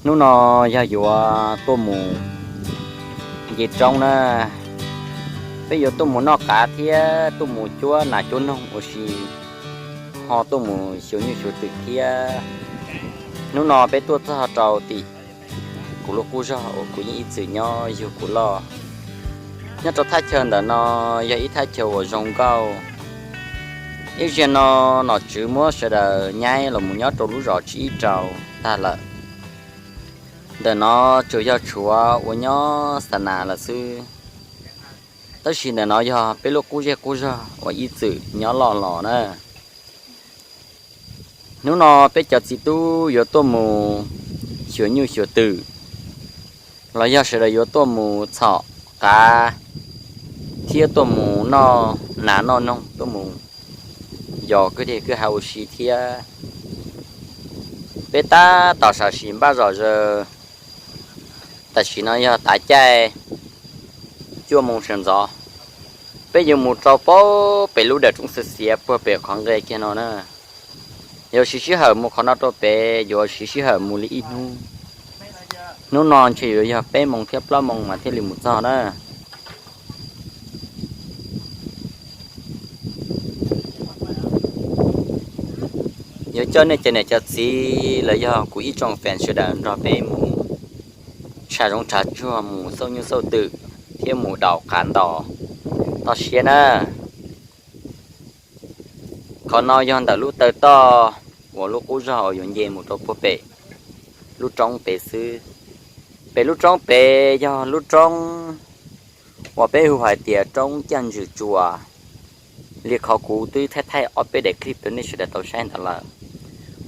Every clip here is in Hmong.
Hnub no yog yuav tuaj mus nce roob na, peb yuav tuaj mus noj qav thiab tuaj mus cuab nas cuab noog ua si, ho tuaj mus xyuas nyuj xyuas twm thiab. Hnub no peb tuaj txog rau tim kuv lub qub zog uas kuv yeej ib txwm nyob yug kuv loj. Nyob rau thaj chaw ntawm no yog ib thaj chaw uas zoo nkauj. Ib zaug no nom tswv muab sawv daws nyaib los mus nyob rau lub zos Tsib Ib Rau tag lawm. Ntawm no tsuas yog tshuav ua nyob xa nas lawm xwb, tab sis ntawm no yog peb lub qub zej qub zog uas ib txwm nyob loj los na. Hnub no peb cov txiv tub yuav tuaj mus xyuas nyuj xyuas twm, los yog sawv daws yuav tuaj mus txhom qav thiab tuaj mus noj nas noj noog, tuaj mus yos kwj deg kwj ha ua si thiab. Peb tab tom sam sim npaj zom zaws, tam sim no yog tav caij cuaj moo sawv ntxov. Peb yuav mus rau pem lub dawm roob xiav xiav puag pem qhov nqe kiag no na. Yuav siv sij hawm mus qhov no rau pem, yuav siv sij hawm mus li ib hnub. Hnub no ntshe yuav yog peb moo thiab plaub moo mas thiaj li mus txog na. Yuav coj nej cov niam cov txiv los yog kuv ib tsoom fans sawv daws nrog peb mus tsham zoov tsham tsuag, mus xauj nyuj xauj twm thiab mus daus qav ntos toj siab na. Qhov no yog ntawm lub taw toj uas lub qub zog uas yuav nce mus rau puag pem lub roob pem xwb. Pem lub roob pem yog lub roob uas peb hu hais tias roob Caj Ntswm Tsuas, li qhov kuv twb thaij thaij ob peb daim clip rau nej sawv daws tau saib ntawd lawm.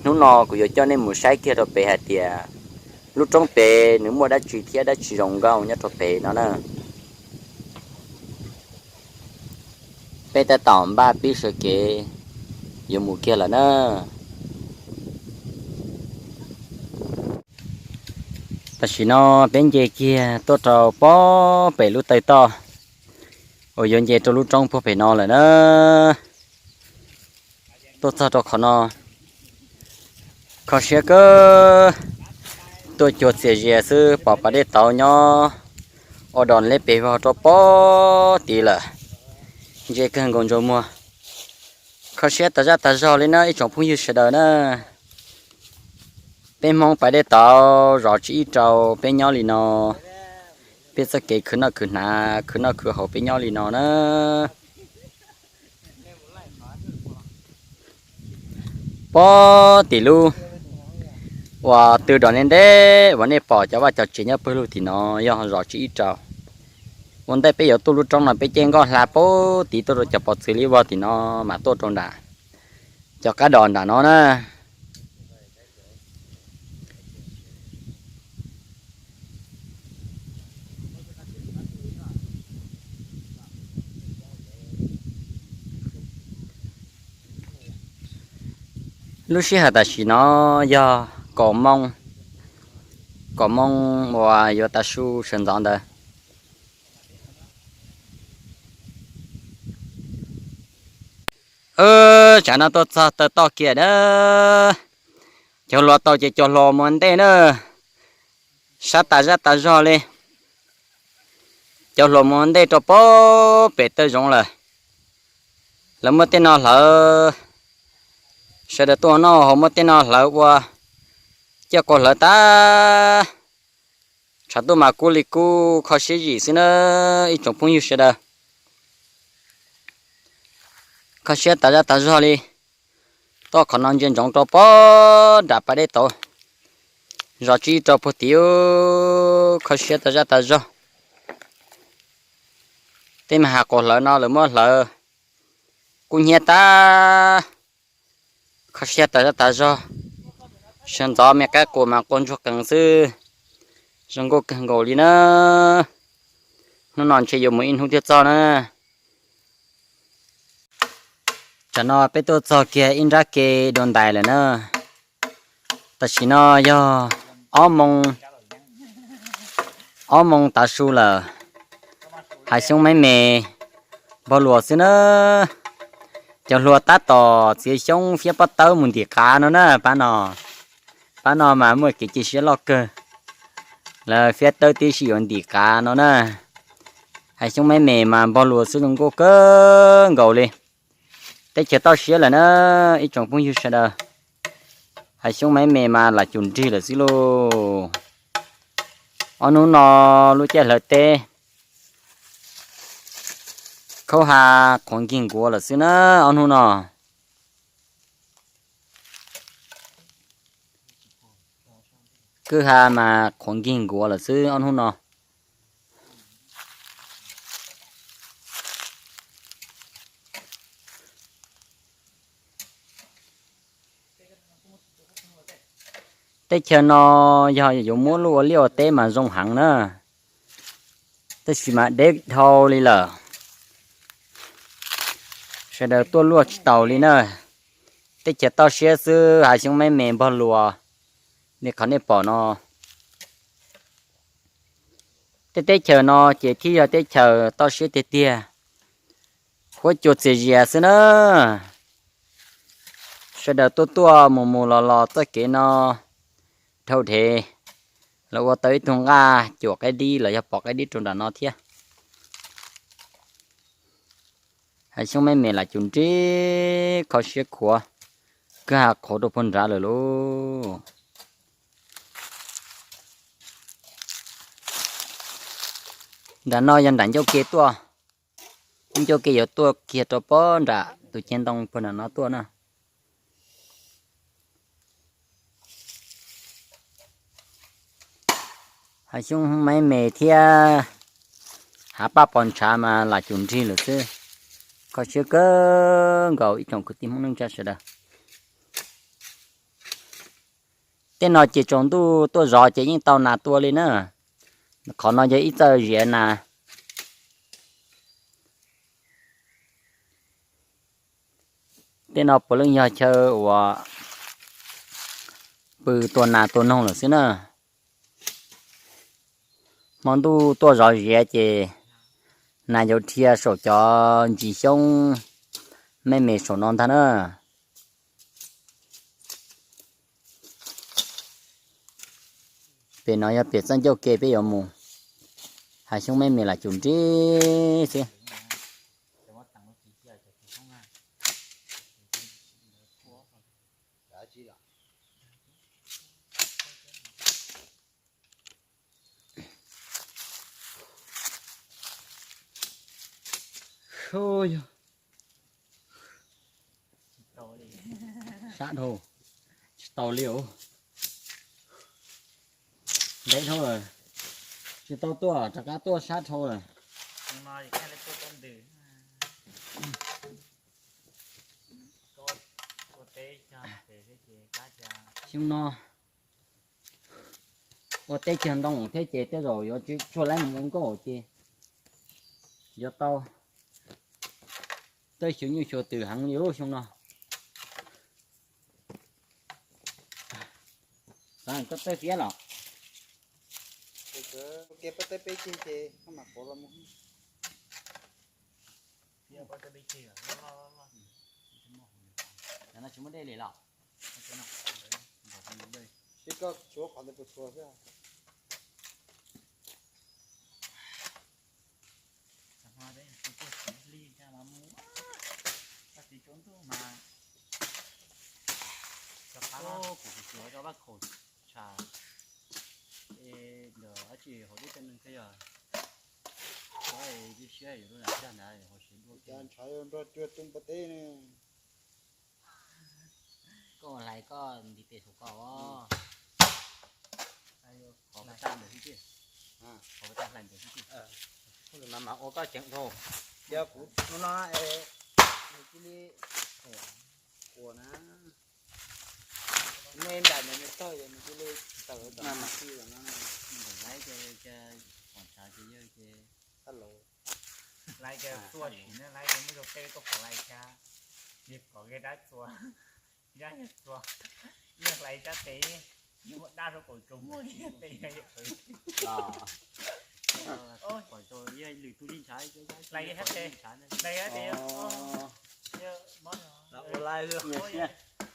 Hnub no kuv yuav coj nej mus saib kiag rau pem hais tias lub roob pem nws muaj dab tsi thiab dab tsi zoo nkauj nyob rau pem no na. Peb tab tom npaj pib sawv kev yuav mus kiag lawm na. Tam sim no peb nce kiag tuaj rau puag pem lub taw toj uas yuav nce rau lub roob puag pem no lawm na. Tuaj txog rau qhov no, kho siab kawg, tuaj cuag txias zias xwb pom pas dej tauv nyob ua dos leb pes vog rau puag tid lawm, ntse kawg nkaus ntsej muag. Kho siab tas zaj tas zog li na ib tsoom phooj ywg sawv daws na. Peb Hmoob pas dej tauv zos Tsib Ib Rau peb nyob li no, peb txoj kev khwv noj khwv hnav, khwv noj khwv haus peb nyob li no na. Puag tim lub uas tw dos nej nteb uas nej pom cov vaj cov tsev nyob pawg lug tim no yog zos Tsib Ib Rau. Ua ntej peb yuav tuaj lub roob no peb caij nkoj hla puag tid tuaj rau cov pov txwv liab vog tim no mas tuaj rau nram cov qab dos nram no na. Lub sij hawm tam sim no yog kaum moo, kaum moo uas yuav tav su sawv ntxov ntawd. Tsam no tuaj txog taw toj kiag na, cov hluas tau ces cov hluas mus ntej na, sab tas zaj tas zog li. Cov hluas mus ntej rau puag pem taw zoov lawm. Lawv muaj tej no hlawv, sawv daws tuaj noj haus muaj tej no hlawv ua, coj kaus hlawv tag, tshav ntuj mas kub li kub, kho siab zim xwb na ib tsoom phooj ywg sawv daws. Kho siab tas zaj tas zog li. Toj qhov no ntsia ntsoov rau puag nram pas dej tauv, zos Tsib Ib Rau puag tid, kho siab tas zaj tas zog. Tej me hav kaus hlawv no lawv muab hlawv kub hnyiab tag, kho siab tas zaj tas zog. Sawv ntxov me qaib qus mas quaj ntsuag qees xwb, zoo nkauj kawg nkaus li na. Hnub no ntshe yuav mus ib hnub thiaj txog na. Tsam no peb tuaj txog kiag ib nrab ke dua ntais lawm na. Tam sim no yog ob moo, ob moo tav su lawm, hav xyoob meej me npog luas xwb na. Cov hluas tab tom txiav xyoob fiab pob tawb mus ntim qav no na pab no. Pab no mas muaj kev cia siab loj kawg. Lawv fiab tawb tib si yuav ntim qav no na. Hav xyoob me me mas npog luas xwb zoo nkauj kawg nkaus li. Teb chaws toj siab lawm na ib tsoom phooj ywg sawv daws. Hav xyoob me me mas lam cum nrig lawm xwb lauj. Ob hnub no lub caij hlawv teb khaub ha qhuav nkig nkuav lawm xwb na ob hnub no. Kwj ha mas qhuav nkig nkuav lawm xwb ob hnub no. Teb chaws no yog yuav muab luaj ua liaj ua teb mas zoo heev na, tab sis mas deb dhau li lawm. Sawv daws tuaj luaj tsis taus li na. Teb chaws toj siab xwb hav xyoob me me npog luas li qhov nej pom no. Tej teb chaws no ces thiaj yog teb chaws toj siab tiag tiag, huab cua txias zias xwb na. Sawv daws tuaj tuaj mus mus los los txoj kev no dhau dhev, los ua tau ib tug nqaj cuam qaib dib los yog pom qaib dib rau nram no thiab. Hav xyoob me me lam cum nrig kho siab khuav, kwj ha qhuav rau puag nrad lawm lauj. Nram no yog nram ncauj ke tuaj, ncauj ke yuav tuaj kiag rau pob nram tus ceg ntoo puag nram no tuaj na. Hav xyoob me me thiab hav paj pos ntshav mas lam cum nrig lawm xwb. Kho siab kawg nkaus ib tsoom kwv tij Hmoob neej tsa sawv daws. Tej no ces tsaus ntuj tuaj zov ces yeej tau nas tua li na. Qhov no yog ib txawj ziav nas. Tej no puav leej yog chaw uas pw tua nas tua noog lawm xwb na. Hmo ntuj tuaj zov ziav ces nas yuav dhia saum cov ntsis xyoob me me saum no ntag na. Pem no yog pem txoj ncauj ke peb yuav mus. Hav xyoob me me lam cum nrig xwb. Sab dhau, tsis tau li os. Ntev dhau lawm, tsis tau tuaj, rov qab tuaj sab dhau lawm. Xyoo no ua teb chaws ntoo thiab ces tej zaum yuav tsis tshua laib mus ua nkauj ces yuav tau tawb xyuas nyuj xyuas twm heev li lub xyoo no. Koj tawb fiab los? Ua ke pab tawb peb ceg ces koj mam qhuav los mus. Tsis muaj dej li los? Seb koj tshuav qhov ntawd puas txhua xwb. Kuv tsis xyuas cov vaj khaum tsham ntawm dab tsi hauv dib tej neeg thiab yog. Cov siab yuav lub lam caj ntawd hauv siav dua. Cas ntshav yuav nrog cuag tus npua teb ne. Koj hlais koj ntiv tes saum koj os. Qhov pab taj ntawd xwb tiag. Qhov pab taj hlais ntawd xwb tiag. Mas mas ua koj ceev dhau. Yog kuv no no es nws cia li ua na. Nej nram ntawd nws tawg nws cia li tawg tam mas xij los no. Ntawm laiv ces pom ntshav ces yawg ces. Laiv ces txua tshim na, laiv ces muaj zoo tej tuaj pom laiv thiab. Yawg kom yawg dab txua, yawg txua, yawg hlais tsab tes, yawg muab dab rau kaum tsaus muag li tej yawg. Pom tau yawg lwm tus li ntshav, laiv yawg thiab tes, laiv yawg tes, yawg mob.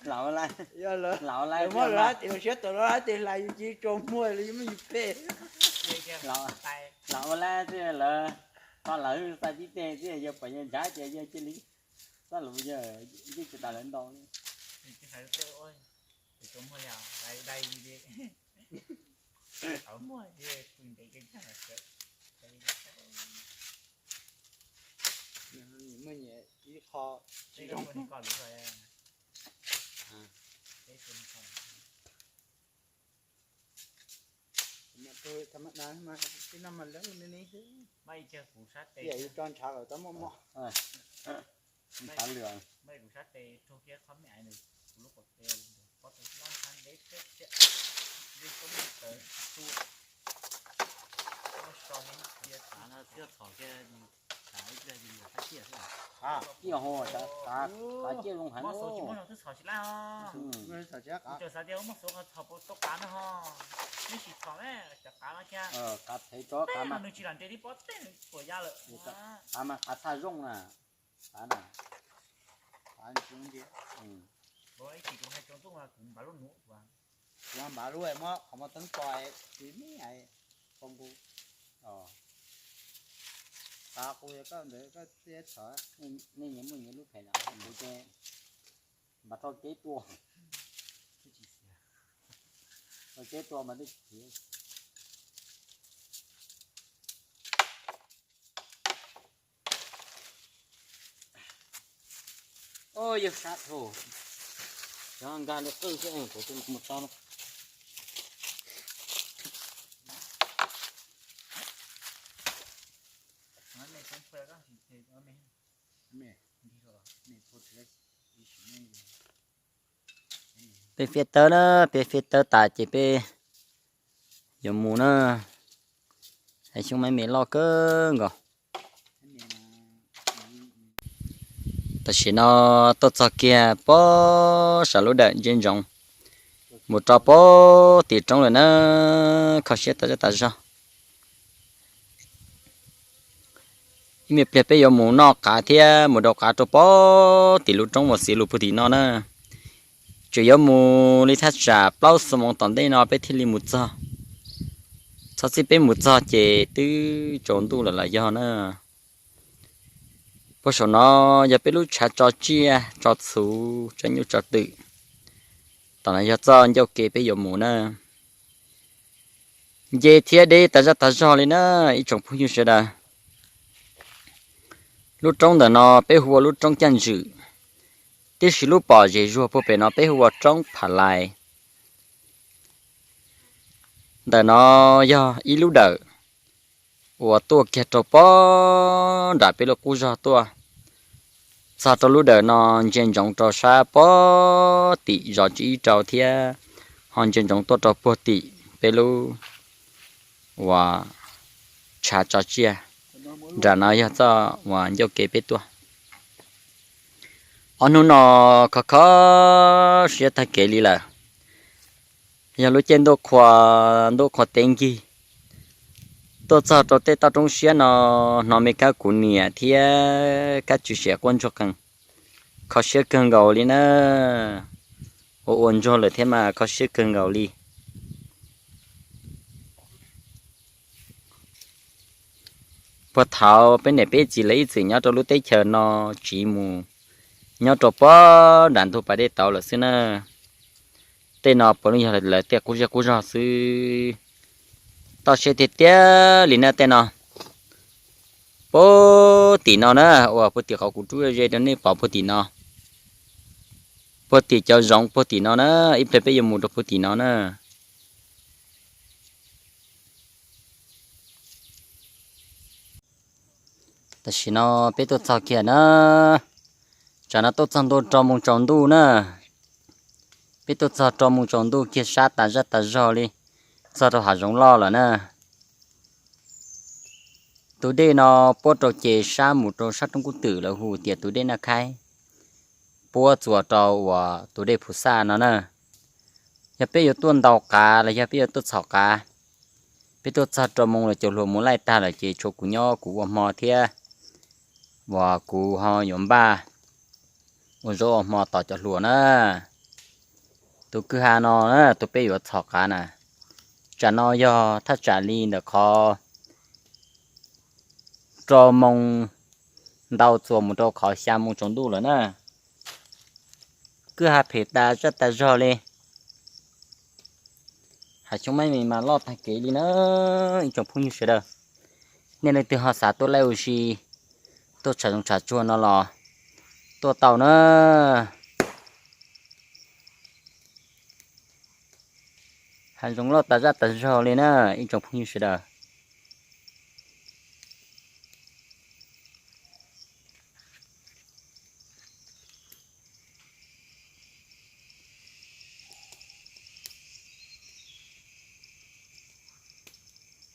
Lam ua lab, lam ua lab, muab lab tes siab tawm los lab tes hlais yus cia li tsaus muag li muab yus pem. Lam ua lab xwb lawv, koj lawv xa tib teg xwb yog pom yawg ntshav ces yawg cia li txoj lus yawg yeej tsis tas lawv ntau li. Ib qho tsis zoo. Tib no mas lawv ne, tso ntshav lawm tau moj moj. Ciaj hu, tav ciaj zoo heev. Qav thev rau qav mas, qav mas qav txhaj zoo na, qav na. Kuv npav lub, muab qhov muag teeb tso, tsis me, qhov nqus. Qav qus yog koj ntawd koj txhob, nej nyias muaj nyias lub phem na, kuv ces npav txoj kev tua, txoj kev tua mas twb khiav. Yog sab dhau, cov nkag li qwj xwb, kuv tus mus tau. Peb fiab tawb na, peb fiab tawb tas ces peb yuav mus na. Hais xyoob maiv me loj kawg nkaus. Tam sim no tuaj txog kiag pob saum lub dawm ntsia ntsoov, mus rau pob tim roob lawm na, kho siab tas zaj tas zog. Ib me pliag peb yuav mus noj qav thiab mus rau qav rau pob tim lub roob uas xiv lus puag tim no na. Tseem yuav mus li thaj tsam plaub xuab moos tom ntej no peb thiaj li mus txog. Txhob txij peb mus txog ces twb tsaus ntuj lawm los yog na. Puag saum no yog peb lub tshav tso tsiaj tso txhuv tso nyuj tso twm. Tom no yog txoj ncauj ke peb yuav mus na. Nce thiab deb tas zaj tas zog li na ib tsoom phooj ywg sawv daws. Lub roob ntawm no peb hu ua lub roob Caj Ntswm, tiam sis lub pom zem zuag puag pem no peb hu ua roob Pha Lais. Ntawm no yog ib lub dawm uas tuaj kiag rau pob nram peb lub qub zog tuaj. Txog rau lub dawm no ntsia ntsoov rau sab pob tim zos tsib rau thiab ho ntsia ntsoov tuaj rau puag tim peb lub uas tshav tso tsiaj. Nram no yog txoj uas ncauj ke peb tuaj. Ob hnub no khov kho siab tag kev li lawm. Yog lub caij ntuj qhua, ntuj qhua teb nkig, tuaj txog rau tej toj roob siab no hnov me kab kuv niam thiab kab tswv siam quaj ntsuag qees, kho siab kawg nkaus li na. Ua ua ntsuag lawm thiab mas kho siab kawg nkaus li. Puag thaud peb niam peb txiv lawv ib txwm nyob rau lub teb chaws no tsiv mus nyob rau pob nram ntug pas dej tauv lawm xwb na. Tej no puav leej yog lawv tej qub zej qub zog xwb. Toj siab tiag tiag li na tej no. Puag tim no na, uas puag tim qhov kuv rub ze rau nej pom puag tim no. Puag tim cov zoov puag tim no na, ib pliag peb yuav mus rau puag tim no na. Tam sim no peb tuaj txog kiag na, tsam no tuaj txog ntua rau moos tsaus ntuj na. Peb tuaj txog rau moos tsaus ntuj kiag sab tas zaj tas zog li, txog rau hav zoov loj lawm na. Tus dej no puab rau ces sab mus rau sab roob kub twm lawv hu tias tus dej Naj Khaib, puab txuas rau uas tus dej Phu Xaj no na. Yog peb yuav tuaj ntaus qav los yog peb yuav tuaj txhom qav, peb tuaj txog rau moos lawm cov hluas mus laij tag lawm ces tshuav kuv nyob kuv ua hmo thiab, uas kuv ho yuav npaj ua zaub ua hmo tos cov hluas na. Tus kwj ha no na, tus peb yuav txhom qav na, tsam no yog thaj tsam li ntawm qhov rau moos ntau txuas mus rau qhov xya moos tsaus ntuj lawm na. Kwj ha phem tas zaj tas zog li. Hav xyoob maib mis mas loj tag kev li na, ib tsoom phooj ywg sawv daws. Nej leej twg ho xav tuaj laij ua si, tuaj tsham zoov tsham tsuag no los tuaj tau na. Hav zoov loj tas zaj tas zog li na, ib tsoom phooj ywg sawv daws.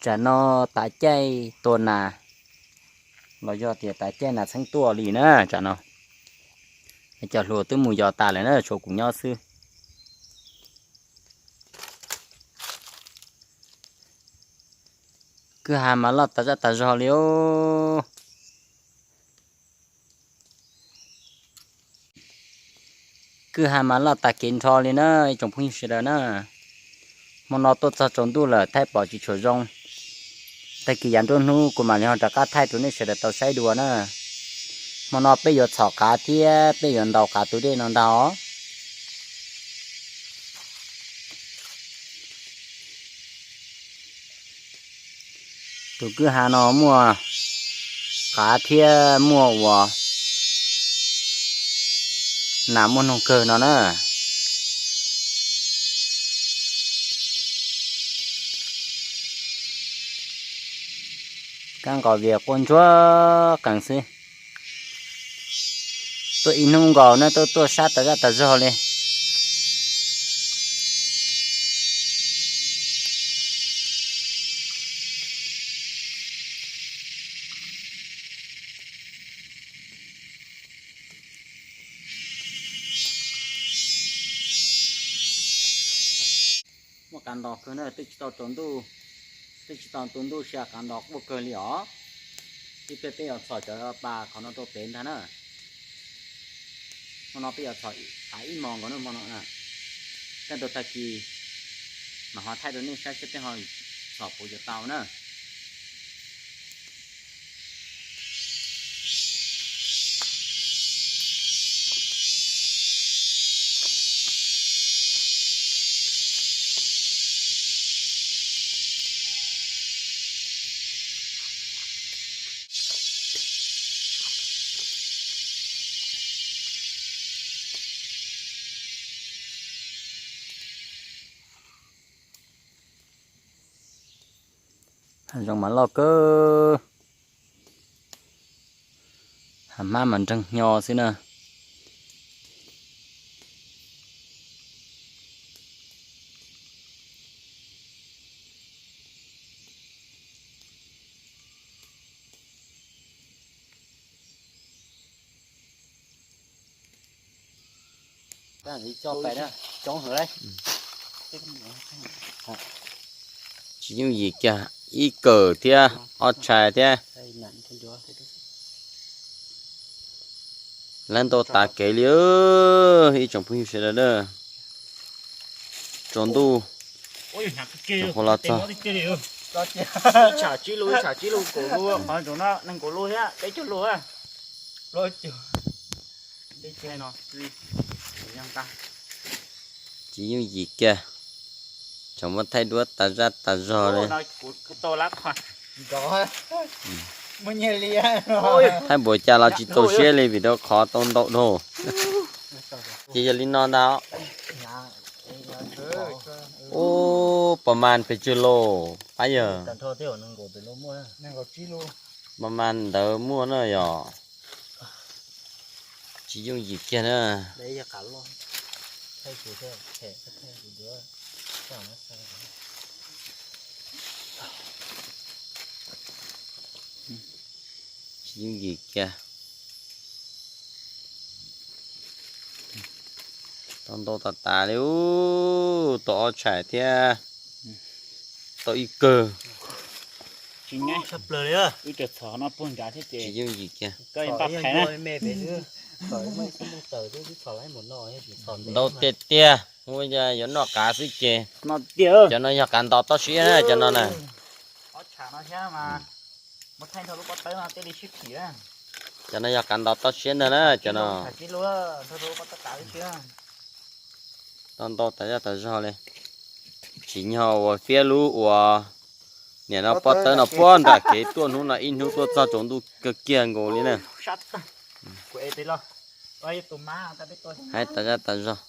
Tsam no tav caij tua nas, los yog tias tav caij nas txheeb tuaj li na tsam no. Cov hluas twb mus yos tas lawm na, tshuav kuv nyob xwb. Kwj ha mas loj tas zaj tas zog li os. Kwj ha mas loj tag kev nrho li na, ib tsoom phooj ywg sawv daws na. Hmo no tuaj txog tsaus ntuj lawm thaij pom tsis tshua zoo. Tag kis yav nruab hnub kuv mam li ho rov qab thaij rau nej sawv daws tau saib dua na. Hmo no peb yuav txhom qav thiab peb yuav ntaus qav tus dej no ntag os. Tus kwj ha no muaj qav thiab muaj uas nas muaj noog kawg no na. Kab nqos vias quaj ntsuag qees xwb. Tuaj ib hnub nkaus na, tuaj tuaj sab tas zaj tas zog li. Muaj qav ntos kawg na, twb tsis tau tsaus ntuj, twb tsis tau tu ntuj sia qav ntos quaj kawg li os. Ib pliag peb yuav txhom cov pas qhov no rau pem ntag na. Hmo no peb yuav txhom qav ib hmos nkaus na hmo no na. Kaj ntug tag kis mam ho thaij rau nej saib seb peb ho txhom puas yuav tau na. Hav zoov mas loj kawg, hav hmab mas nreeg hnyo xwb na. Tsis yooj yim kiag, ib kawm thiab ob tshais thiab. Lab ntau tas kev li, ib tsoom phooj ywg sawv daws. Tsaus ntuj, ua los txog. Ib tsham tsib lub, ib tsham tsib lub, kaum lub, qhov ntsoov no nees nkaum lub thiab peb caug lub. Tsis yooj yim kiag, tseem muab thaij duab tas zaj tas zog li. Thaij npaum cas los tsis txaus siab li vim rau qhov tau ntau dhau. Ces yog li no ntag. Ub, pas mas pes tsawg lauj pab yawg? Pas mas ntawd muaj na yog. Tsis yooj yim kiag na. Tsis yooj yim kiag. Tau ntau tas tas li ub, tau ob tshais thiab tau ib kawm. Tsis nyob, wb tsuas txhom no puag nrad thiab ces tsis yooj yim kiag. Koj pab phais na. Ntau tiag tiag, yuav noj qav xwb ces. Cov no yog qav nto toj siab na, cov no na. Cov no yog qav nto toj siab ntag na, cov no. Tau ntau tas zaj tas zog li. Tsim nyog uas fiab lub uas niam no pob tawb no puag nram kev tuaj hnub no ib hnub tuaj txog tsaus ntuj kawg kiag nkaus li na. Haib tas zaj tas zog.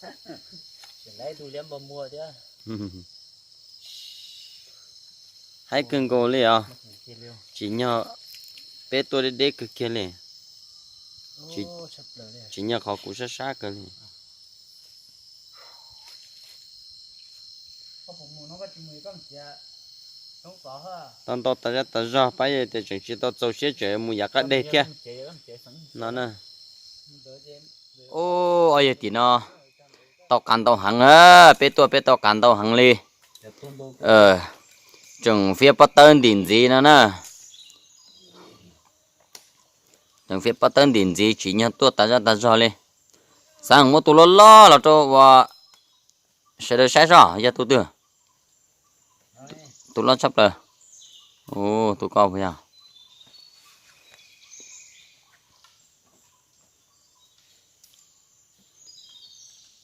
Haib kawg nkaus li os. Tsim nyog peb tuaj deb deb kawg kiag li. Tsim nyog qhov kuv sab sab kawg li. Tau ntau tas zaj tas zog, pab yog tias tseem tsis tau txaus siab tseem mus yav qab deg thiab no na. Ub, ob yawg tim no tau qav ntau heev, peb tuaj peb tau qav ntau heev li. Tseem fiab pob tawb ntim ntxiv no na. Tseem fiab pob tawb ntim ntxiv, tsim nyog tuaj tas zaj tas zog li. Xav muab tus loj loj los rau uas sawv daws saib soj yog tus twg. Tus loj tshaj plaws. Tus koj puas yog?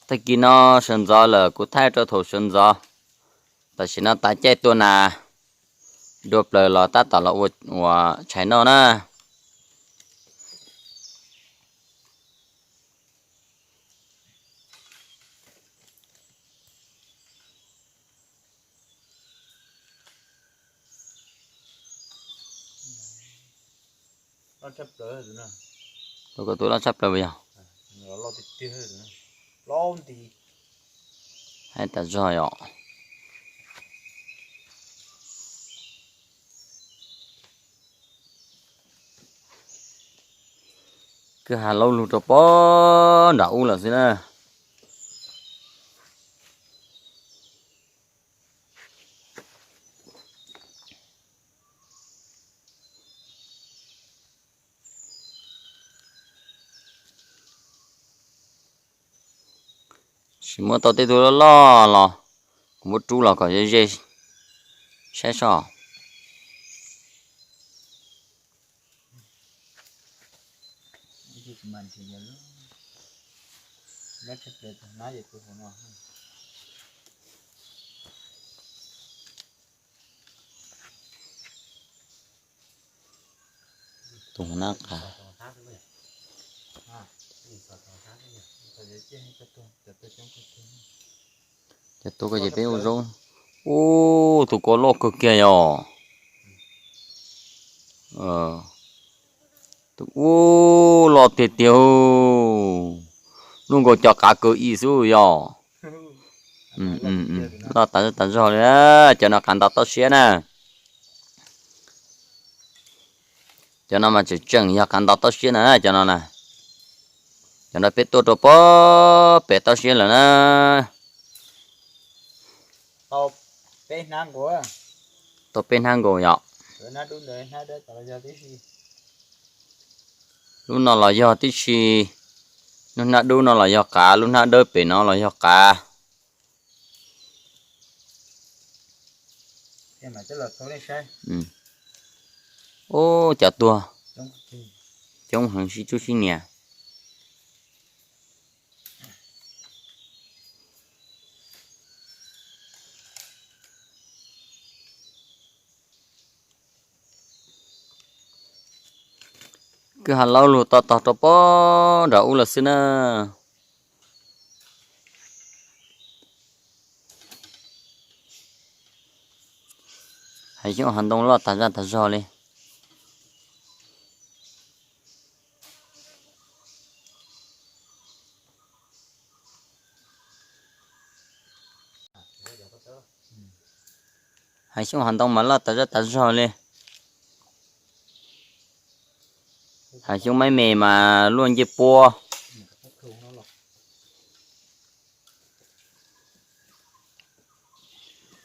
Tag kis no sawv ntxov lawm, kuv thaij rau thaum sawv ntxov. Tam sim no tav caij tua nas dua plaws los tab tom los ua tshais noj na. Tus ko tus loj tshaj plaws yog. Haib tas zog yom. Kwj ha laub lug rau pob nram ub lawm xwb na. Sim muab tau tej tug loj loj los kuv muab rub los kom ze ze saib soj. Tus nab qa. Cov tuaj ko ces peb ua zaub. Ub, tus ko loj kawg kiag yog. Ub, loj tiag tiag. Luaj nkaus cov qav kaw ib xwb yog. Loj tas tas zog li. Cov no qav nto toj siab na. Cov no mas tseem tseem yog qav nto toj siab na cov no na. Cov no peb tuaj rau pob pem toj siab lawm na. Tau peb hnab nkaus yom. Lub no los yog tib si, lub hnab dub no los yog qav, lub hnab dawb pem no los yog qav. Ub, cov tuag coob heev sib tsub sib nias. Kwj ha laub lug to tog rau pob nram ub lawm xwb na. Hav xyoob hav ntoo loj tas zaj tas zog li. Hav xyoob hav ntoo mas loj tas zaj tas zog li. Hav xyoob maib me mas luaj ncej puab.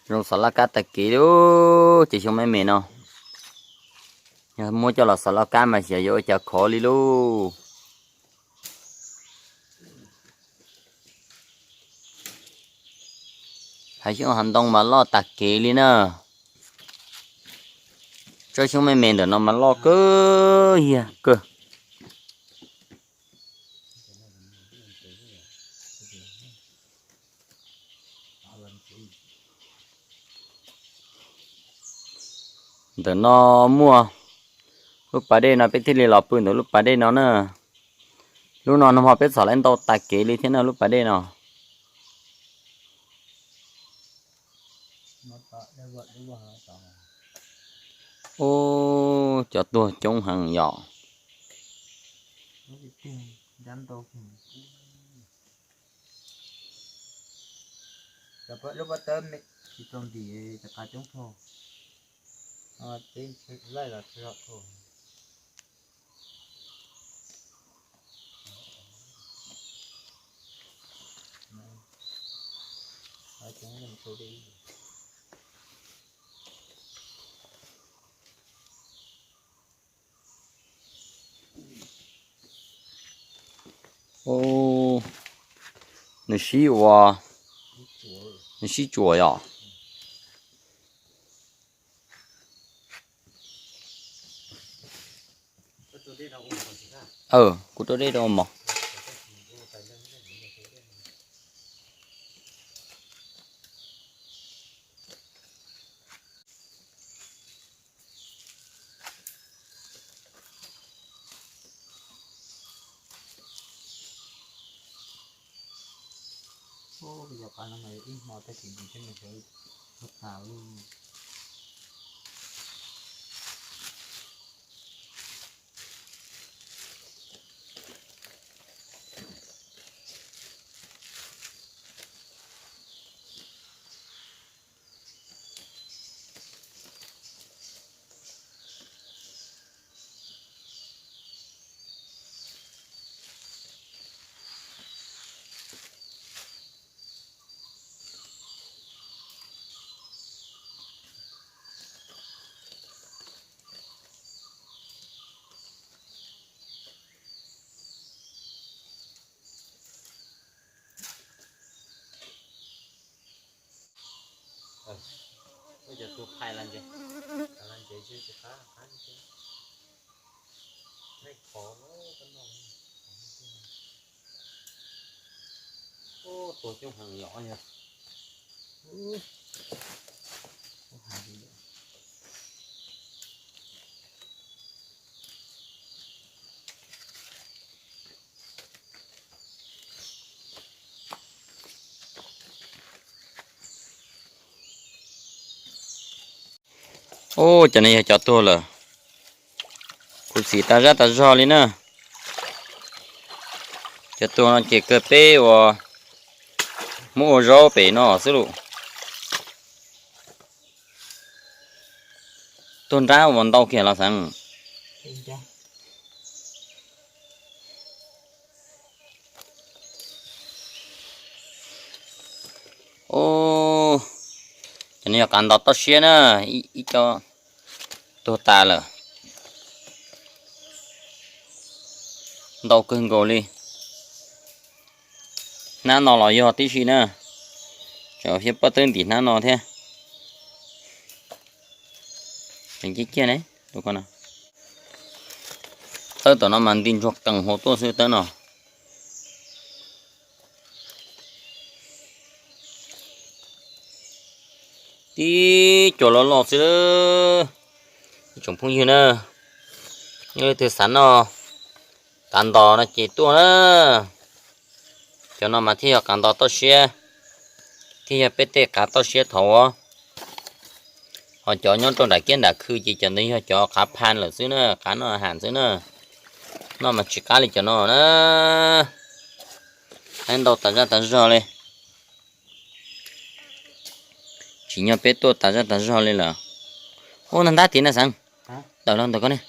Zoo xav laj kab tag kev li ces xyoob maib me no. Muab coj los xov loj kab mas xyov yuav ua cas khov li lauj. Hav xyoob hav ntoo mas loj tag kev li na. Tsob xyoob me me ntawm no mas loj kawg yag kawg. Ntawm no muaj lub pas dej no peb thiaj li los pw ntawm lub pas dej no na. Lub no nag hmo peb txhom lawv ntau tag kev li thiab na lub pas dej no. Ub, cov tuag coob heev yom. Ub, nws sib ua, nws sib tsuas yom. Kuv rau dej rau mog. Ib hmo tab sis nws sawv tag. Tuag coob heev yom. Ub, cov no yog cov tuag lawm. Khuv xim tas zaj tas zog li na. Cov tuag no ces kawg peb uas muab ua zaub pem no xwb lauj. Tuag nrab uas ntau kiag los xeev. Ub, cov no yog qav ntos toj siab na, ib co tuag tas lawm. Ntau kawg nkaus li. Hnab no los yog tib si na, tseem fiab pob tawb ntim hnab no thiab. Tseem ciaj ciaj ne, tus ko no. Tawb tom no mas nti ntsuag qees hauv tuaj xwb tawb no. Tib co loj loj xwb. Ib tsoom phooj ywg na, yog leej twg xav noj qav ntos no ces tuaj na. Cov no mas thiaj yog qav ntos toj siab, thiaj yog peb tej qav toj siab thaum ub. Ho cov nyob rau nram kiab nram khw ces cov ntawd yog cov qav phan lawm xwb na, qav noj ham xwb na. Noj mas tsis qab li cov no na. Ntau tas zaj tas zog li. Tsim nyog peb tuaj tas zaj tas zog li lawm. Ub, ntab ntab tid na xeev. Tawm los ntawm ko ne.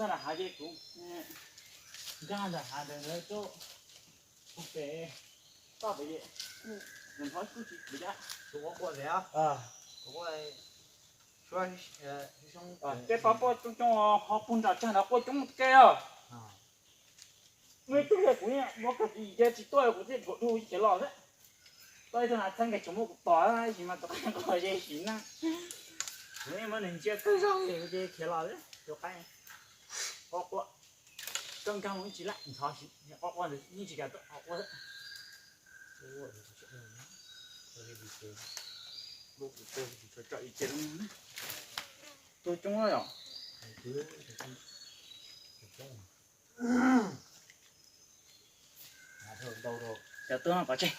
Ntawm hav ces kuv nkag ntawm hav ntawd tuaj, kuv pem toj pem ces nws ntxhov kuj tsis txiv dab. Tus quaj quaj pem, tus quaj suab, peb pab quaj coob coob, ho puag nram tsag nrad quaj coob kawg os. Muaj ib tug yog kuv muab kag tsis ces tsis tuaj kuv thiaj dhuav dhau khiav los xwb. Tuaj ib tug nas txheeb nkag tsis muab kuv tos tab sis mas tus qaib nqos ces sim neej. Kuv yeej muab nws ntsia kawg zog ces khiav los xwb tus qaib. Quaj quaj, koj nkag mus ib tsis laj ntxhov, quaj quaj ntawd yeej tsis kam tuaj quaj quaj. Tuaj coob yom. Cov tuaj no pov tseg.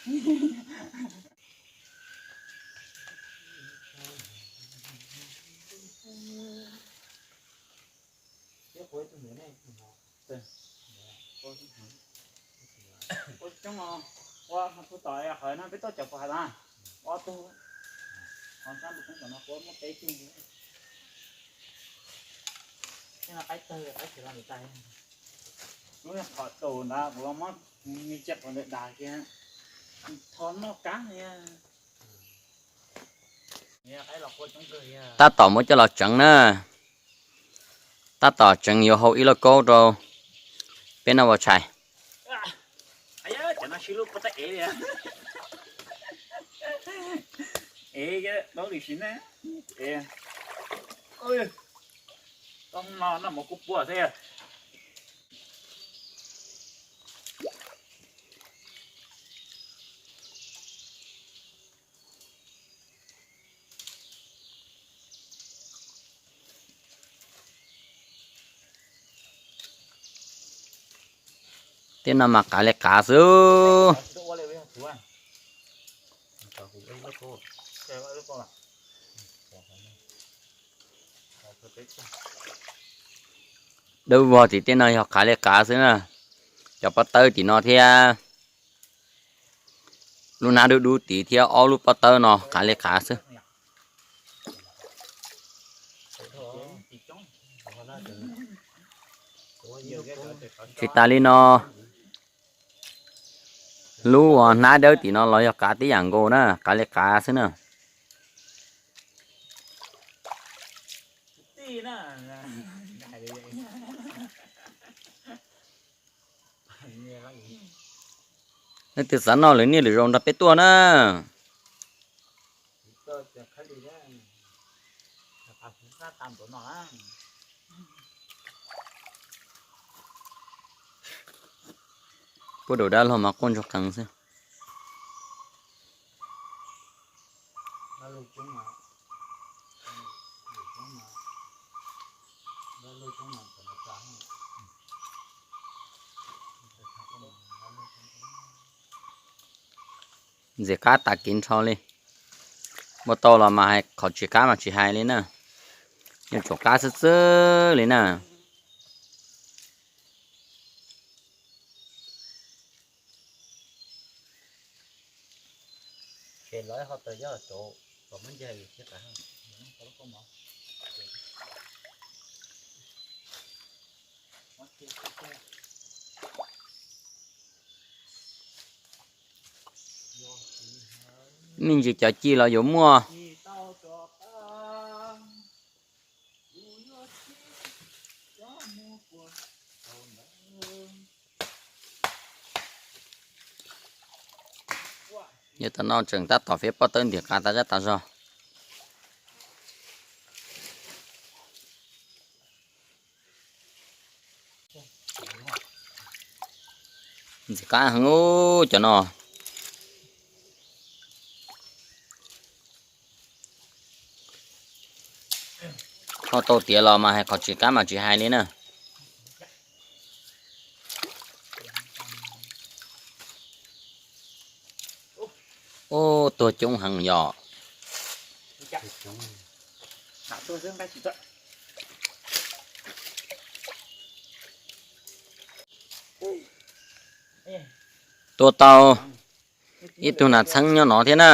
Ua coob os, ua tug tom qhov no peb tuaj cov puas has tas, ob tug, qhov sab npus koob tom no kuv muab peb tug. Tej no qaib tawg qaib tsis los li tas. Lub qhov tus ntawd kuv los muab me ntsia qhov ntawd dag kiag, tho noj kab li. Tab tom muab coj los tseev na. Tab tom tseev yuav hau ib lauj kaub rau peb noj ua tshais. Cov no sib lub puag ta ev li. Ev dab li sim neej. Toj no noj mov kub puag xwb. Tej no mas qav li qav xwb. Dawb vog tim tej no yog qav li qav xwb na. Cov pob tawb tim no thiab. Lub hnab dub dub tid thiab ob lub pob tawb no qav li qav xwb. Tsis tas li no, lub uas hnab dawb tim no los yog qav tib yam nkaus na, qav li qav xwb na. Leej twg xav noj lwm niaj lwm zaus nrog peb tuaj na. Puab daus dab laug mas quaj ntsuag qees xwb. Ntxim qab tas kev nrho li. Muaj tau los mas hais qhov tsis qab mas tsis hais li na. Yeej tsuas qab xwb xwb li na. Me ntsis cov ci los yuav muaj. Yog tam no tseem tab tom fiab pob tawb ntim qab tas zaj tas zog. Ntxim qab heev cov no. Ho tau tiav los mas hais qhov tsis qab mas tsis hais li na. Ub, tuag coob heev yom. Tua tau ib tug nas txheeb nyob no thiab na.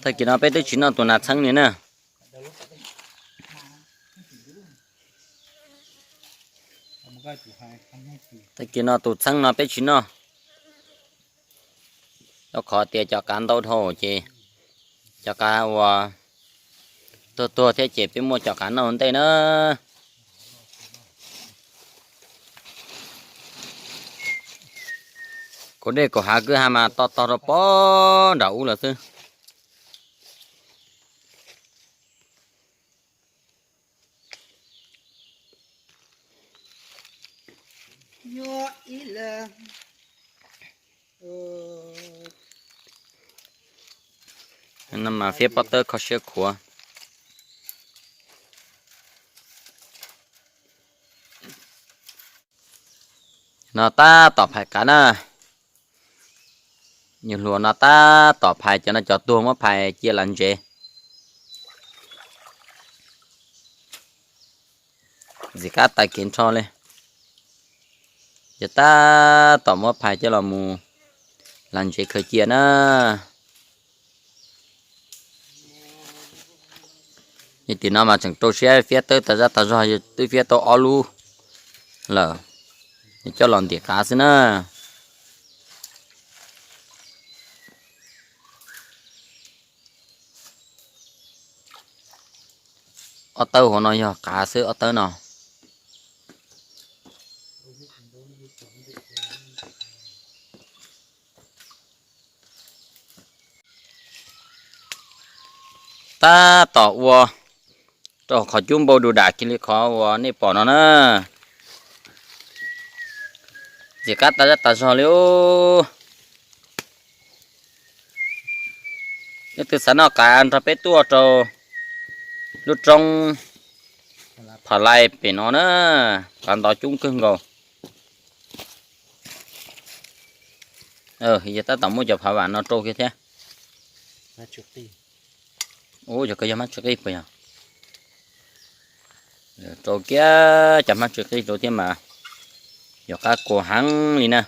Tag kis no peb twb tsis noj tus nas txheeb li na. Tag kis no tus txheeb no peb tsis noj, rau qhov tias cov qav ntau dhau ces cov qav uas tuag tuag thiab ces peb muab cov qav noj ua ntej na. Kaum dej kaum hav kwj ha mas to tog rau pog nram ub lawm xwb. No mas fiab pob tawb kho siab khuav. No tab tom phais qav na. Nyuag hluas no tab tom phais, cov no cov tuag muab phais cia las ntsev. Ntxim qab tag kev nrho li. Yog tab tom muab phais coj los mus las ntsev khaws cia na. Yog tim no mas tseem rau siab fiab tawb tas zaj tas zog, twb fiab tau ob lub lawm, coj los ntim qav xwb na. Ob tawb hauv no yog qav xwb ob tawb no. Tab tom ua rau qhov cub npau du dam kiag li qhov uas nej pom no na. Ntxim qab tas zaj tas zog li. Leej twg xav noj qav nrog peb tuaj rau lub roob Pha Lai pem no na, qav ntau coob kawg nkaus. Yog tab tom muab cov phav vam no rau kiag thiab. Ua yog koj yog mab tsi qij puas yog? Rau kiag cov mab tsi qij rau thiab mas yog qab kua heev li na.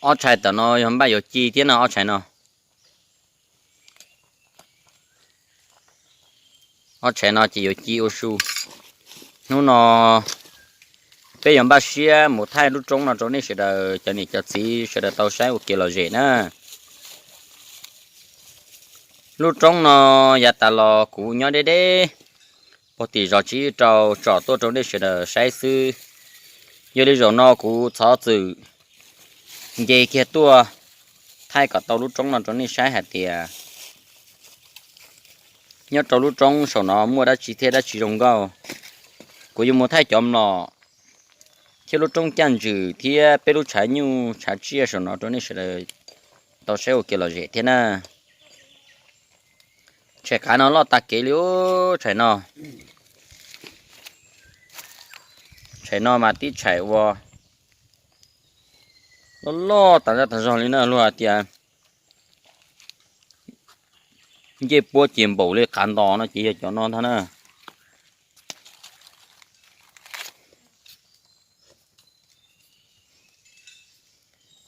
Ob tshais tom no yog npaj yuav ci thiab no ob tshais no. Ob tshais no ces yuav ci ua su. Hnub no peb yuav npaj siab mus thaij lub roob no rau nej sawv daws cov niam cov txiv sawv daws tau saib ua kev lom zem na. Lub roob no yav tas los kuv nyob deb deb puag tim zos Tsib Rau tsom tuaj rau nej sawv daws saib xwb. Yog li zaum no kuv thov txwm nce kiag tuaj thaij kom tau lub roob no rau nej saib hais tias nyob rau lub roob saum no muaj dab tsi thiab dab tsi zoo nkauj. Kuv yuav mus thaij cov mlom thiab lub roob caj ntswg thiab peb lub tshav nyuj tshav tsiaj saum no rau nej sawv daws tau saib ua kev lom zem thiab na. Tshais qav no loj tag kev li, tshais no, tshais no mas tib tshais ua loj loj tas zaj tas zog li na, luag hais tias ncej puab ces npaum li qav ntos no ces yog cov no ntag na.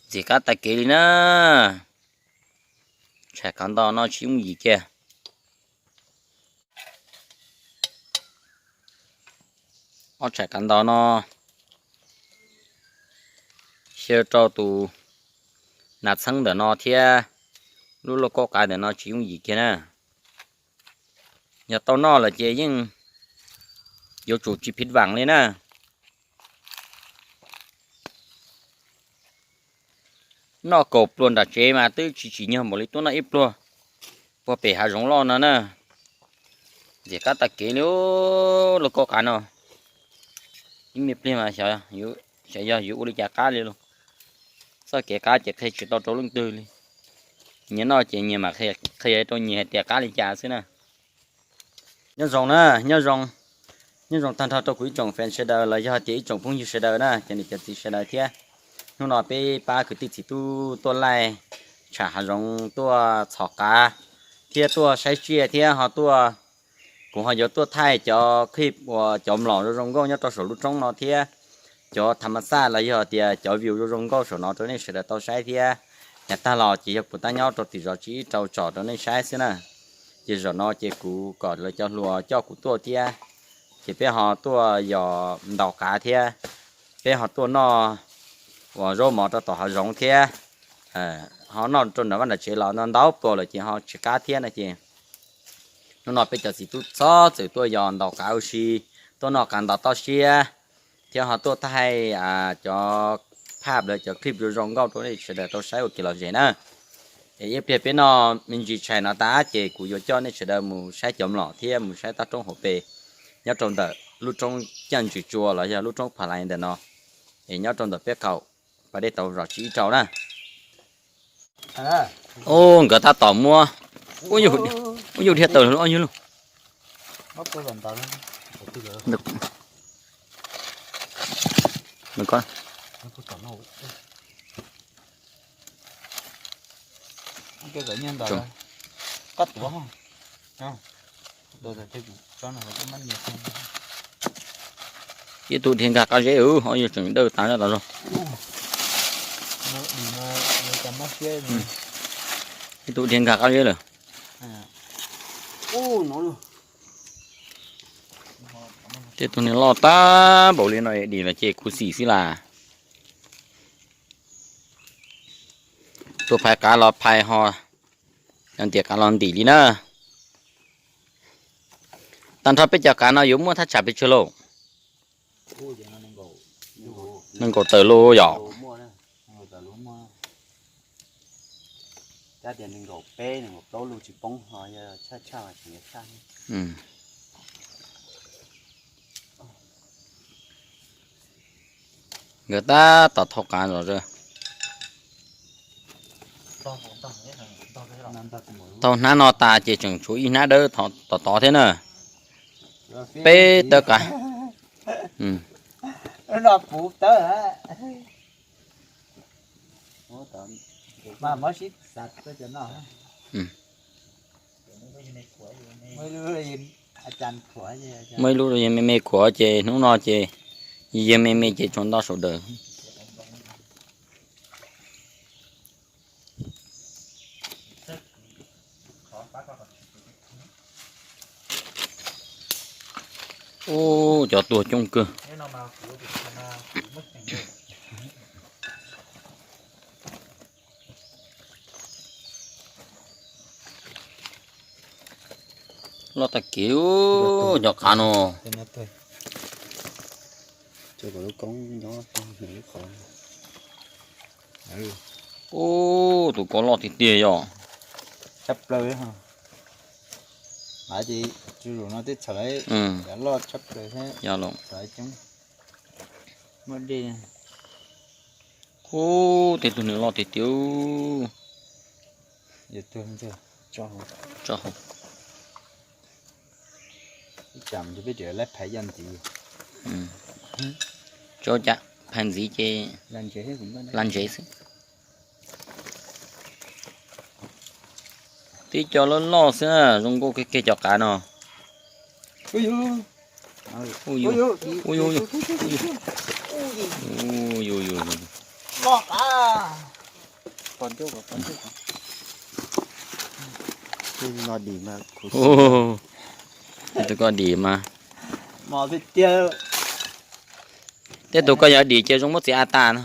Ntxim qab tag kev li na. Tshais qav ntos no tsis yooj yim kiag. Ob tshais qav ntos no xyaw rau tus nas txheeb ntawm no thiab lub lauj kaub qav ntawm no tsis yooj yim kiag na. Yog tau noj lawm ces yeej yuav tsum tsis phiv vam li na. Noj kaum pluag nram tsev mas twb tsis tsim nyog npaum li tuaj noj ib pluag puag pem hav zoov loj no na. Ntxim qab tag kev li lauj kaub qav no. Ib me pliag mas xyov yog yuav ua li cas qab li lauj. Txoj kev qab ces qhia tsis tau rau leej twg li. Nyias noj ces nyias mam qhia rau nyias hais tias qab li cas xwb na. Nyob zoo na, nyob zoo, nyob zoo tag nrho rau kuv ib tsoom fans sawv daws los yog tias ib tsoom phooj ywg sawv daws na, cov niam cov txiv sawv daws thiab. Hnub no peb pab kwv tij txiv tub tuaj laij tsham hav zoov tuaj txhom qav thiab tuaj saib tsiaj thiab ho tuaj, kuv ho yuav tuaj thaij cov clip uas cov mlom zoo zoo nkauj nyob rau saum lub roob no thiab cov tham ma xaj los yog tias cov view zoo zoo nkauj saum no rau nej sawv daws tau saib thiab. Yav tag los ces yog kuv tab nyob rau tim zos Tsib Rau tsom rau nej saib xwb na. Ces zaum no ces kuv kom lawv cov hluas coj kuv tuaj thiab ces peb ho tuaj yos ntaus qav thiab, peb ho tuaj noj uas zaub mov rau tom hav zoov thiab, ho noj rau nram vaj nram tsev los ntau ntau pluas lawm ces ho tsis qab thiab no ces hnub no peb cov txiv tub txhob txwm tuaj yos ntaus qav ua si, tuaj noj qav ntaus toj siab, thiab ho tuaj thaij cov phaj los cov clip zoo zoo nkauj rau nej sawv daws tau saib ua kev lom zem na. Es ib pliag peb noj me ntsis tshais no tas ces kuv yuav coj nej sawv daws mus saib cov mlom thiab mus saib toj roob hauv pes nyob rau ntawm lub roob Caj Ntswg Tsua los yog lub roob Pha Lais ntawm no, es nyob rau ntawm peb qaum pas dej tauv zos tsib ib rau na. Ub, nkawd tab tom muab, ub, ub yug dhia tawm ob yug lug. Ib tug dhia nkag qab zeb, ob yug tseem dawj tas zog tas zog. Ib tug dhia nkag qab zeb lawm. Tej tug niag loj tag npaum li no dim los ces khuv xim xwb las. Tus phais qav los phais ho, cov ntim qav los ntim li na. Tag nrho peb cov qav no yuav muaj thaj tsam pes tsawg lauj? Nees nkaum tawm lub yom. Nkawd tab tom thau qav zom zaws. Thau hnab no tas ces tseem tshuav ib hnab dawb tom tod thiab na. Peb tawb qav. Muaj ib lub yawg me me khuav ces hnub no ces yawg me me ces tsuas nto sawv daws. Ub, cov tuag coob kawg. Loj tag kev cov qav no. Ub, tus ko loj tiag tiag yom. Tshaj plaws. Ces tsis zaum no twb txham lawm, loj tshaj plaws thiab. Ub, tej tug nws loj tiag tiag. Tso hauv. Tso cas phais ntxiv ces la ntsev xwb. Tib co loj loj xwb na, zoo nkauj kiag kiag cov qav no. Tus ko dim mas, tej tus ko yog dim ces zoo muab txiav a tas no.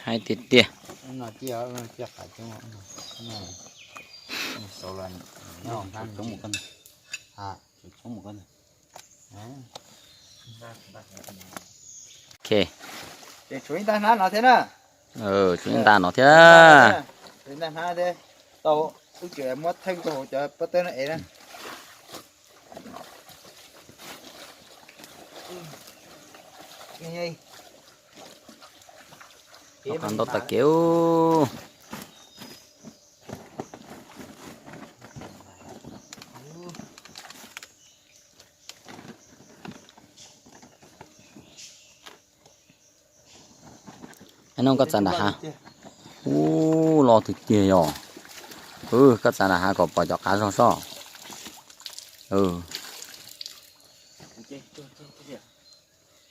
Hais tiag tiag. Tshuav ib nta no thiab. Tau wb tseem muab theej rau hauv cov pob tawb no es na. Ntau tag kev. Nov koj txav nram hav. Ub, loj tiag tiag yog. Koj txav nram hav kom pom cov qav zog sob.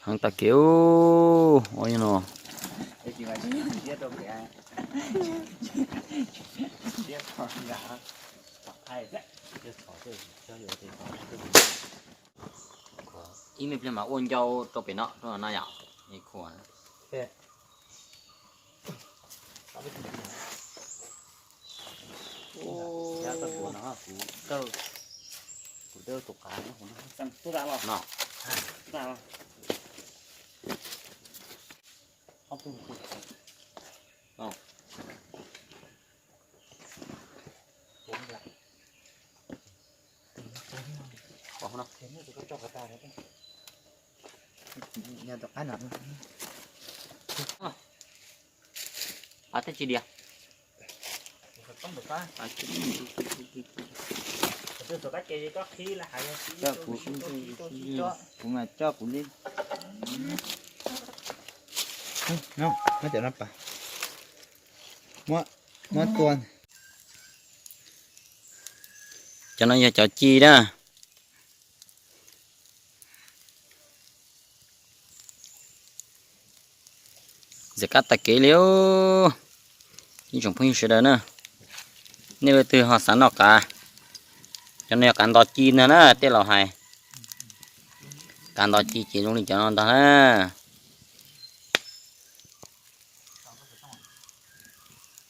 Heev tag kev. Ua no. Ib me pliag mas ua ncau rau pem no, rau no yom. Khuam. Ab, tsis dias. Kuv mas coj kuv li. Muab, muab tua. Cov no yog cov ci na. Ntxim qab tag kev li. Ib tsoom phooj ywg sawv daws na, nej leej twg ho xav noj qav, cov no yog qav nto ci ntag na, tej laus hais. Qav nto ci ces zoo li cov no ntag na.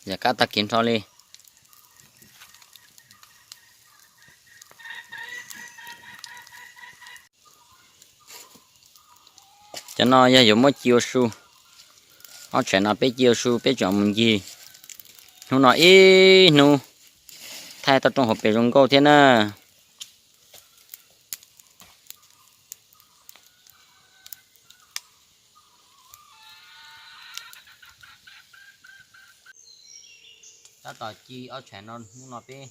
Ntxim qab tag kev nrho li. Cov no yog yuav muab ci ua su. Ob tshais no peb ci ua su peb tseem mus ncig. Hnub no ib hnub thaij toj roob hauv pes zoo nkauj thiab na. Tab tom ci ob tshais no hnub no peb.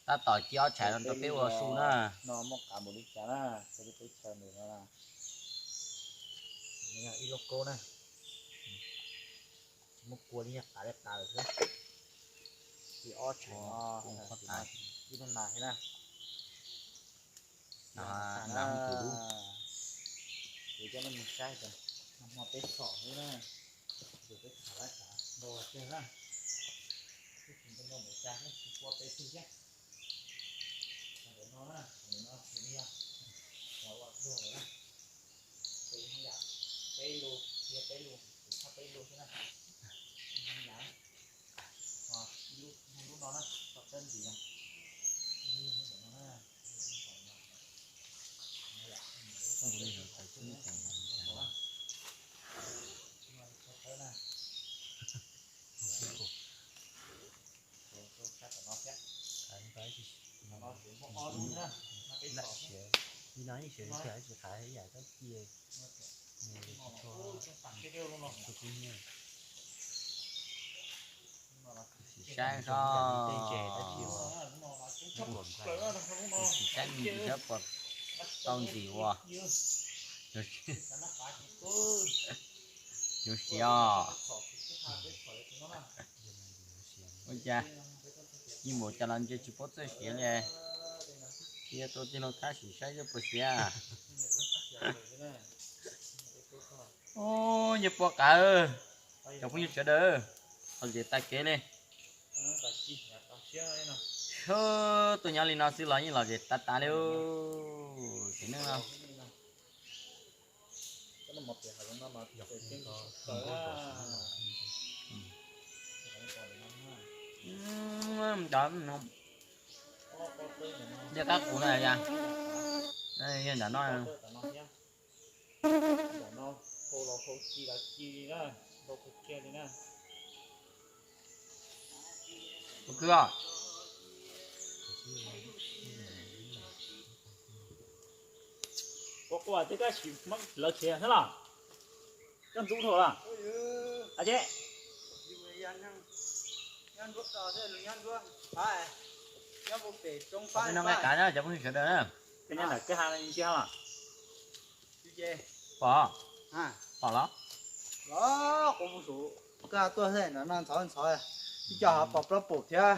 Tab tom ci ob tshais no rau peb ua su na. No muaj qav npaum li cas na, qhia rau peb chaw ntawm no na. Ib lub kaub na. Tsis muaj kua li, qav li qav lawm xwb. Ci ob tshais no, ib lub nas thiab na. Ces coj nej mus saib, nag hmo peb txhom xwb na, ces peb txhom lab tsav ntau tiag na, peb tsis nco nco npaum cas thiab, tsis pua peb tug thiab. Ntawm no na, ntawm no tsis yog, los ua pluag lawm na. Ces yog peb lub, yog peb lub, tsis txhob peb lub xwb na. Yog lub no na, txhob peb ntxiv na. Saib so, saib me ntsis sab puas tau ntxim ua. Zoo siab. Ua cas, yeej npaum cas los ntshe tsis paub txawj siav li. Cia tua tij laug Thab sim saib seb puas siav. Ub, nyiaj pua qav, cov phooj ywg sawv daws, lom zem tag kev li. Tuaj nyob li no xwb los yeej lom zem tas tas li. Sim neej no. Cov, liaj qab qus na, yog nram no. Tus kwv, ua quas twb koj sim lawv khiav xwb los? Koj ntxub dhau los? A, ces nyob nruab, nyob pem roob pab, nqa kav na cov phooj ywg sawv daws na. Koj nyob ntawm kwj ha ntsia los? Pom, pom los? Los kuv mus saum kwj ha tuaj xwb, no ntxhov ntxhov, ib co hav pos plaub pum thiab.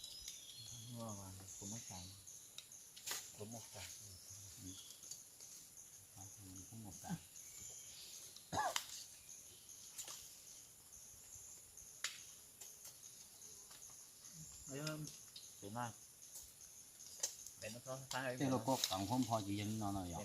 Kuv muab tas, kuv muab tas, kuv muab tas. Tej lub koj qev nqhuab npho ces yog li no no yog.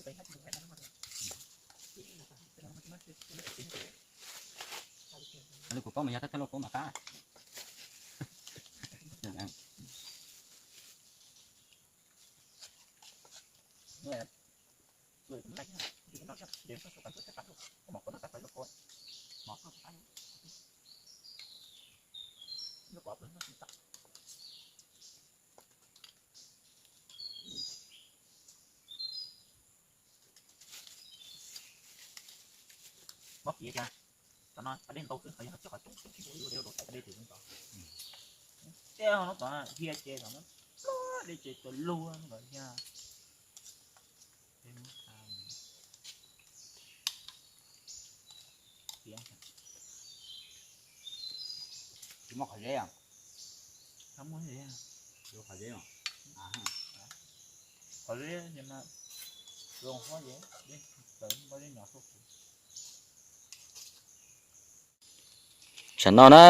Kuv paub mas yog tab tab loj paub mas qab. Mob kiag tias, cov no cov dej ntau xwb, qhov yog cov qhov coob xwb, tsis muaj ib lub dej rau thaij cov dej twg tod. Tej no tod hiab ces tod no, dej ces txawm luag no yog. Tsis muaj qhov zeb os? Qhov zeb, qhov zeb zoo hov es dej txawv npaj zeb nyos tuaj. Tsam no na,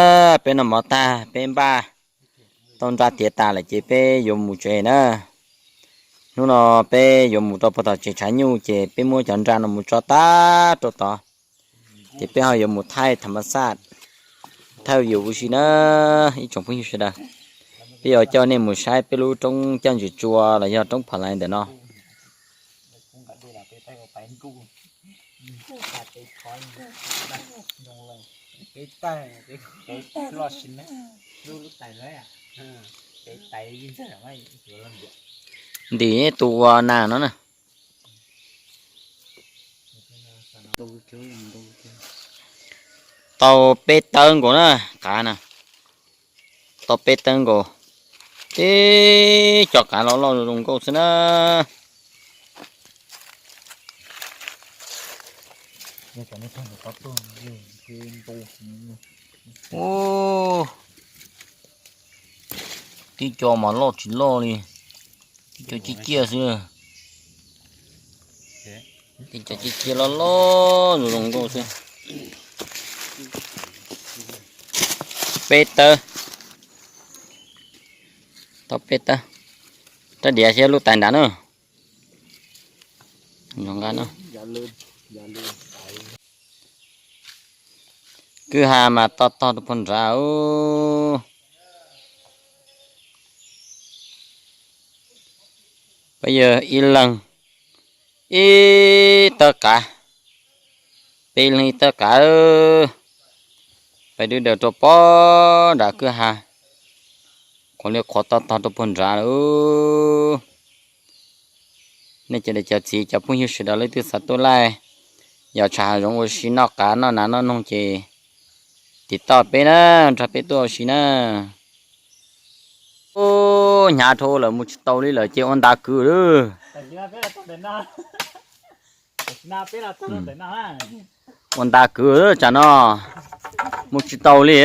peb noj mov tag peb npaj tau nra tiav tas lawm ces peb yuav mus tsev na. Hnub no peb yuav mus rau puag tom tsev tshav nyuj ces peb muab cov nra no mus tso tag rau tod, ces peb ho yuav mus thaij tham mas xaj, thaij yus ua si na, ib tsoom phooj ywg sawv daws. Peb yuav coj nej mus saib peb lub roob caj ntsis tsua los yog roob pha lais ntawm no. Ntim tus ua nas no na. Tau peb tawb nkaus na, qav na. Tau peb tawb nkaus. Tib co qav loj loj zoo nkauj xwb na. Ub, tib co mas loj tsis loj li, tib co ciaj ciaj xwb. Tib co ciaj ciaj loj loj zoo zoo nkauj xwb. Peb tawb, tau peb tawb. Rab diav thiab lub tais nrad na. Zoo nqa na. Kwj ha mas to tog rau puag nrad. Peb yog ib leeg ib tawb qav, peb ib leeg ib tawb qav, peb dwb daws rau pob nrad kwj ha, qhuav li qhuav to tog rau puag nrad lawm. Nej cov niam cov txiv cov phooj ywg sawv daws leej twg xav tuaj laij, yog tsham hav zoov ua si noj qav noj nas noj noog ces tiv toj peb na, nrog peb tuaj ua si na. Ub, hnyav dhau lawm mus tsis tau li lawm ces ua nta kwv lawm. Ua nta kwv tsam no, mus tsis tau li.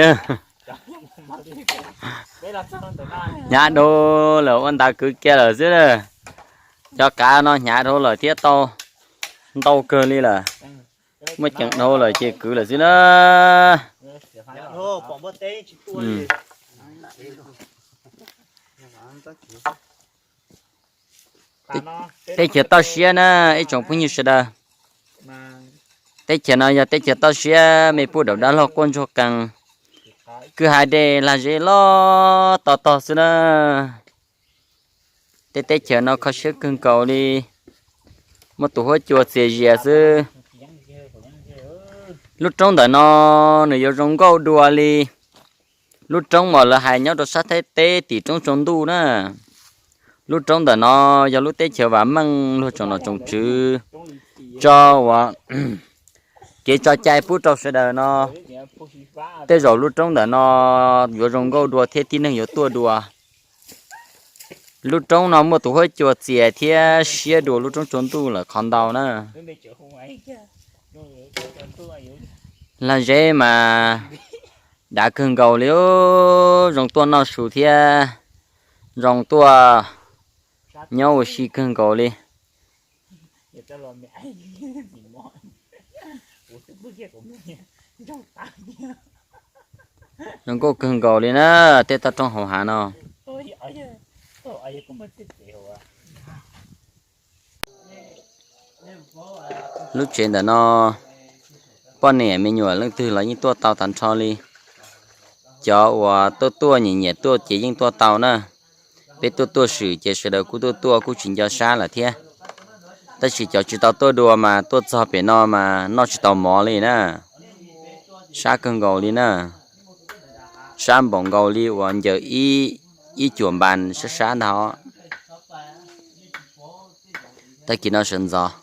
Hnyav dhau lawm ua nta kwv kiag lawm xwb. Cov qav no hnyav dhau lawm thiab tau ntau kawg li lawm. Muaj ceem dhau lawm ces kwv lawm xwb na. Teb chaws toj siab na ib tsoom phooj ywg sawv daws. Teb chaws no yog teb chaws toj siab, me pub dam dab laug quaj ntsuag qees, kwj ha dej lag zeb loj to tog xwb na. Tej teb chaws no kho siab kawg nkaus li, muaj tus huab cua txias zias xwb. Lub roob ntawm no nws yuav zoo nkauj dua li lub roob uas lawv hais nyob rau sab Thaib teb tim roob tsaus ntuj na. Lub roob ntawm no yog lub teb chaws vam meej luag tsoom nom tsoom tswv tso uas kev tso cai pub rau sawv daws no. Tej zaum lub roob ntawm no yuav zoo nkauj dua thiab tib neeg yuav tuaj dua. Lub roob no muaj tus huab cua txias thiab siab dua lub roob tsaus ntuj lawm qhov ntau na. Lag zeb mas dav kawg nkaus li, zoo tuaj noj su thiab zoo tuaj nyob ua si kawg nkaus li. Zoo nkauj kawg nkaus li na, tej toj roob hauv hav no. Lub tsev ntawm no poj niam me nyuam leej twg los yeej tuaj tau tag nrho li. Cov uas tuaj tuaj nyiam nyiam tuaj ces yeej tuaj tau na. Peb tuaj tuaj swm ces sawv daws kuj tuaj tuaj kuj tsis nco sab lawm thiab. Tab sis cov tsis tau tuaj dua mas tuaj txog pem no mas noj tsis tau mov li na. Sab kawg nkaus li na. Sab npaum nkaus li uas ncaws ib cuam npas sab sab ntag. Tag kis no sawv ntxov